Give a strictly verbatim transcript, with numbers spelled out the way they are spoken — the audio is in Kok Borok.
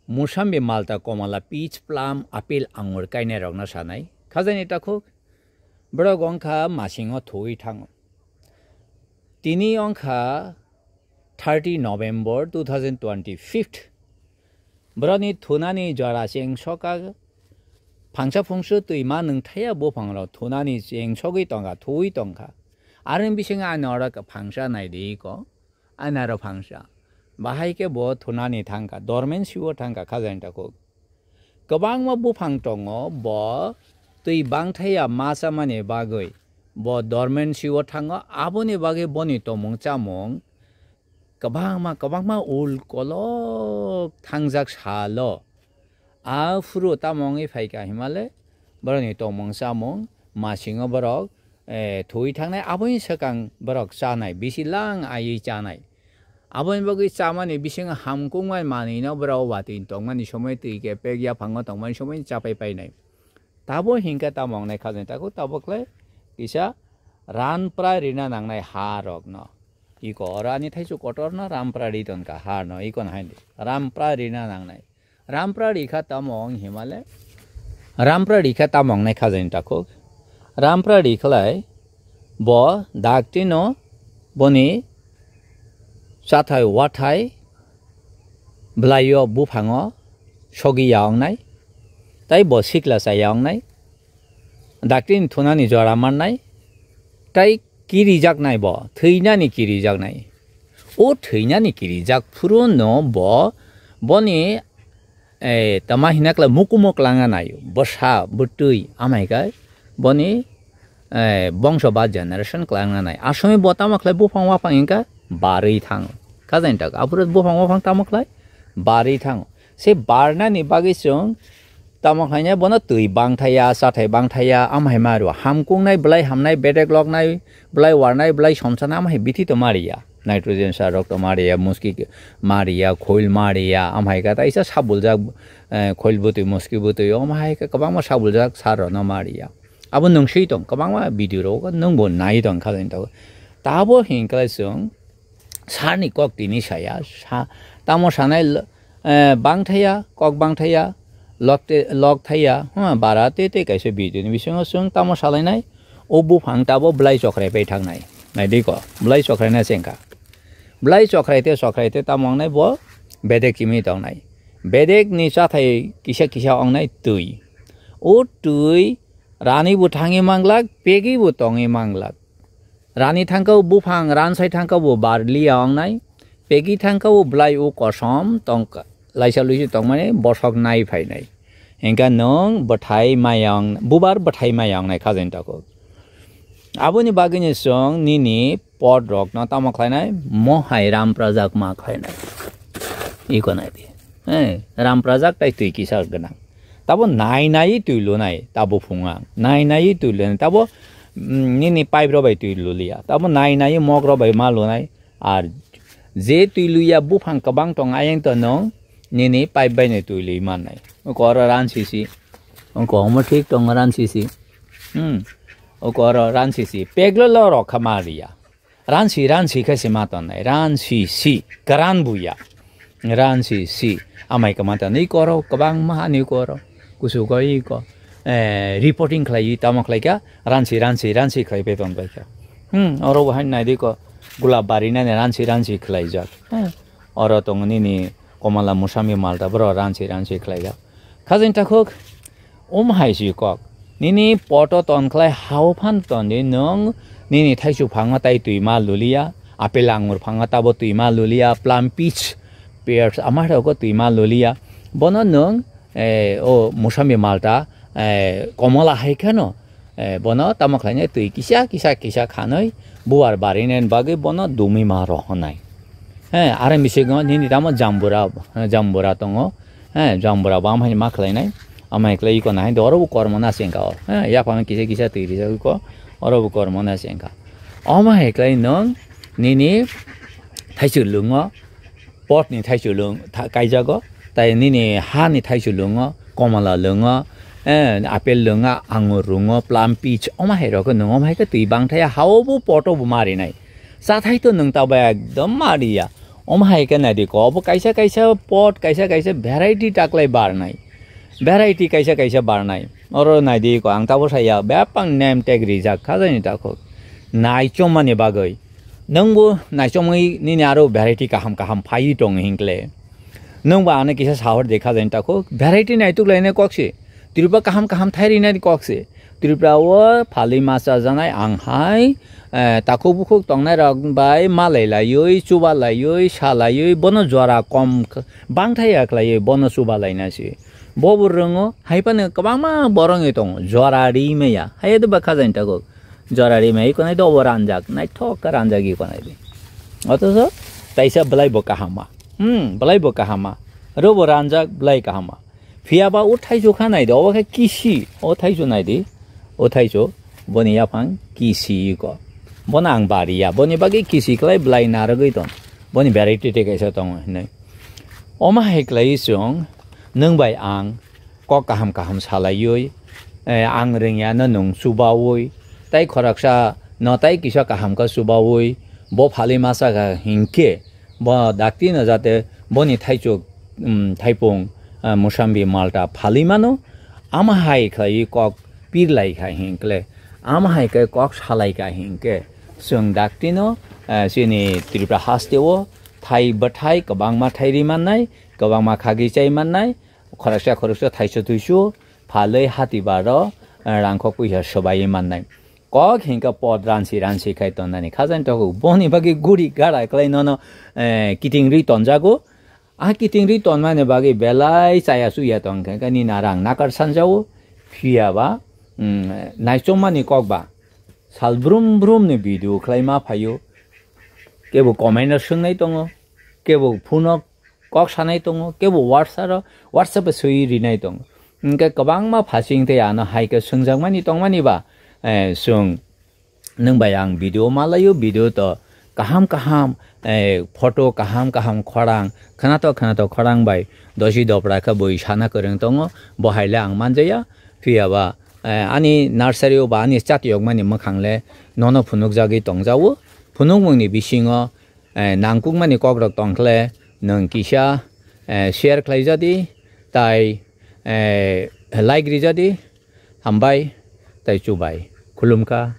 Musambi, malta, komala, peach, plum, apple, angur kainai rokno sanai. Khajani takhuk, borok wngkha masingo thuwi thango. Tini wngkha thirty November two thousand twenty-five. Borokni thunani jora chengsoka phangsa phungsu twi ma nwngthaya buphangrok thunani chengsogwi tongkha, thuwi tongkha. Aroni bisingo ani oro phangsa naidi ko. Ani aro phangsa. Bahai khe bo thunani thangkha, dormen siwo thangkha khajani takhuk. Kwbangma buphang tongo, bo twi bangthaya ma chamani bagwi. Bo dormen siwo thango, aboni bagwi boni tongmung chamung kwbangma, kwbangma ul kolok thangjak salo. A phuru tamo wngwi phaikha himale, borokni tongmung chamung masingo borok, eh, thuwi thangnai, aboni swkang borok chanai, bisi lang aiwi chanai. Aboni bagwi chamani bisingo hamkukmai manwino borok watwi tongmani somoi twi khe pek yaphango tongmani somoi chapai painai. Tabo hinkhe tamo wngnai khajani takhuk, tabo khlai kisa ran pra rina nangnai ha rokno. Iko oro ani thaichuk kotorno ran pra ri tonkha ha no, iko no haino ran pra rina nangnai. Rampra rikha tamo wng himale? Rampra rikha tamo wngnai khajani takhuk? Rampra rikhlai bo daktino boni chathai wathai bwlaio buphango sogiya wngnai, tai bo sikla chaya wngnai. Daktini thunani jora mannai, tai kirijaknai bo, thwinani kirijaknai. O thwinani kirijak phuruno bo, boni, eh, tama hinaklai mukumo klangna naio, bwsa, bwtwi, amaikha boni, eh, bongso ba generation klangna nai. Asomwi bo tamo khlai buphang waphang hinkha barwi thango. Khajani tak, aphuru buphang waphang tamo khlai barwi thango. Se barnani bagwi chwng tamo khlainai bono twi bangthaya, chathai bangthaya, amhai ma rw hamkungnai, bwlai hamnai, bedek loknai, bwlai warnai, bwlai somsanai, amhai bithi to mariya. Nitrogen sar rok to mariya, muski mariya, khoil mariya, amhai ka taisa sabuljak, eh, khoil bwtwi, muski bwtwi, amhai ka kwbangma sabuljak sar rok no mariya. Abo nungsui tong, kwbangma video rok nungbo nai tong kha, tabo hinklai chwng sarni kok tini saya, sa-, tamo sanai, eh, bangthaya, kok bangthaya, lokte-, lokthaya, ha, bara te te kaisa video ni bisingo chwng tamo salainai, o buphang tabo bwlai chokrai pai thangnai. Naidi ko, bwlai chokrai na chengkha. Bwlai chokrai te chokrai te tamo wngnai bo bedek chimi tongnai. Bedek ni chathai kisa kisa wngnai twi. O twi rani bo thangwi manglak, pegwi bo tongwi manglak. Rani thangkha o buphang, ransai thangkha bo barliya wngnai, pegi thangkha o bwlai o kosom tongkha, laisa luisi tongmani bosok nai phainai. Hinkha nwng bwthai maya wng-, bubar bwthai maya wngnai khajani takhuk. Aboni bagwino chwng nini pot rokno tamo khlainai, mohai ram prajak ma khlainai. Iko naidi. Eh, ram prajak tai twi kisa gwnang. Tabo nai nai twi lunai, tabo phunga. Nai nai twi lunai, tabo, mm, nini pipe rok bai twi luliya. Tabo nai nai mok rok bai ma lunai. Ar je twi luya buphang kwbang tong ayang to nwng nini pipe bai no twi lui mannai. Oko oro ran sisi. Oko omo thik tongo ran sisi. Hmm. Oko oro ran sisi. Peglo lo rok kha ma riya. Ransi, ransi khe se ma tongnai, ransi si, karan buya. Ransi si, amai khe ma tongnai, iko oro kwbangma ani iko oro. Kusu ko iko, eh, reporting khlai, tamo khlai kha, ransi, ransi, ransi khlai beton bai kha. Hmm, oro bo hain nai di ko, gulab bari nani ransi, ransi khlai jak. Hmm, oro tongo nini komala musami malta, boro ransi, ransi khlai jak. Khajin takhuk, um hai si kok. Nini poto ton khlai hao phan ton di nwng nini thaichuk phango tai twi ma luliya, apple angur phango tabo twi ma luliya, plum peach, pears ama rok twi ma luliya. Bono nwng, eh, o musami malta, eh, komola hai kheno, eh, bono tamo khlainai twi kisa, kisa, kisa khanwi buar barinani bagwi bono dumi ma rohonai. He, are misingo nini tamo jambura, jambura tongo. He, jambura bo amhaini ma khlainai. Amhai khlai iko nahai do oro bo kormo na sengka o. He, yaphang kisa kisa twi rijak iko. Oro bo kormo na sengka. Omo hai khlai nwng nini thaichuk lungo, pot ni thaichuk lung tha-, kaijago. Tai nini ha ni thaichuk lungo, komala lungo, eh, apple lungo, angur lungo, plum peach. Omo hai rok nwng omo hai khe twi bangthaya hao bo poto bo marinai. Chathai to nwng tabo ekdom mariya. Omo hai khe naidi ko, obo kaisa kaisa pot, kaisa kaisa variety taklai barnai. Variety kaisa kaisa barnai. Oro naidi ko, ang tabo saya, bepang name tag rijak, khajani takhuk. Naichomani bagwi. Nwngbo naichomwi nini aro variety kaham kaham phaiwi tong hinkle. Nwngbo ano kisa sahor de khajani takhuk. Variety naituk lainai kok se. Tripura kaham kaham thairi nani kok se. Tripura o phalwi ma chajanai ang hai, eh, takhuk bukhuk tongnai rok bai malai laiwi, chuba laiwi, sa laiwi, bono jora kom k-, bangthai ya khlaiwi, bono chuba laina se. Bo bo rwngo, hai phano kwbangma borok wngwi tongo, jora ri maya. Hai do ba khajani takhuk. Jora ri mai konai do bo ranjak, naithok khe ranjak i konai di. Othocho, taisa belai bo kahama. Hmm, belai bo kahama. Ro bo ranjak, belai kahama. Phiya ba o thaichuk kha nai di, obo khe kisi, o thaichuk nai di, o thaichuk, boni yaphang kisi ko. Bono ang bari ya, boni bagwi kisi khlai belai narwgwi tong, boni variety tei kaisa tongo hinwi. Omo hai khlai chwng, nwng bai ang kok kaham kaham salaiwi, eh, ang rwngya no nwng chubawi, tai khoroksa no tai kisa kaham khe chubawi, bo phalwi ma chakha hinkhe, bo dakti no jate boni thaichuk, um, thaipung, ah, musambi malta phalwi mano, ama hai khlaiwi kok pirlai kha hinkle, ama hai khe kok salai kha hinkhe, chwng dakti no, ah, chini Tripura haste o thai bwthai kwbangma thai ri mannai, kwbangma khagwi chai mannai, khoroksa khoroksa thaisu thuisu phalwi hati baro, ah, rangkho puisa swbaiwi mannai. Kok hinkhe pot ransi ransi khai tonnani khajani takhuk. Boni bagwi guri gara khlai nono, eh, kiting ri tonjago. A kiting ri tonmani bagwi belai chaya chuya tong khe, khe nini narang nakar sanjao. Phiya ba, mm, naichomani kok ba sal brum brum ni video khlai ma phaio. Kebo comment o swngnai tongo, kebo phone o kok sanai tongo, kebo WhatsApp o, WhatsApp o swi rinai tongo. Hinkhe kwbangma phasing tei ano hai khe swngjakmani tongmani ba, eh, chwng nwng bai ang video malaio, video to kaham kaham, eh, photo kaham kaham khorang, khwnatok khwnatok khorang bai dosi dopra khe bui sana kwrwng tongo, bo hai le ang manjaya. Phiya ba, eh, ani nursery o ba ani chatiyokmani mwkhang le nono phunukjagwi tongjao. Phunukmungni bisingo, eh, nangkukmani kokrok tongkhle nwng kisa, eh, share khlaijadi, tai, eh, like rijadi, hambai, tai chubai. Khulumkha.